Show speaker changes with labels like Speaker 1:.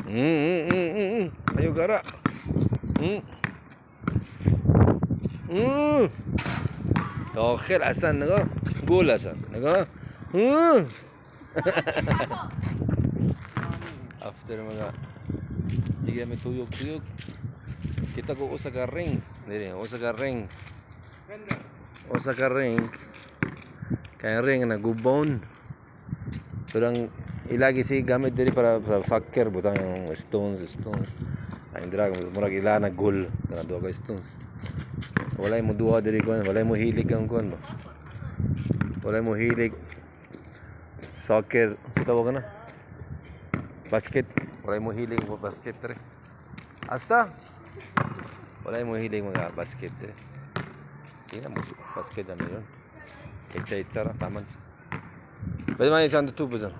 Speaker 1: Ayo gara. داخل اصلا نگاه گل اصلا نگاه. After mga sige may tuyok-tuyok. Kita ko usa ka ring. Dili, usa ka ring. Usa ka ring. Kay ring na gubon. Pero ang ilagi si gamit diri para sa soccer, butang yung stones, stones. Ang dira murag ila na goal kana duha ka stones. Walay mo duha diri kuan, walay mo hilig ang kuan ba. Walay mo hilig soccer, sa tawag na. Basket, walay mo hilig mo basket diri. Asta. Walay mo hilig mga basket diri. Sige na mo basket na yun. Itsa itsa ra taman. Pwede man isang tubo dyan.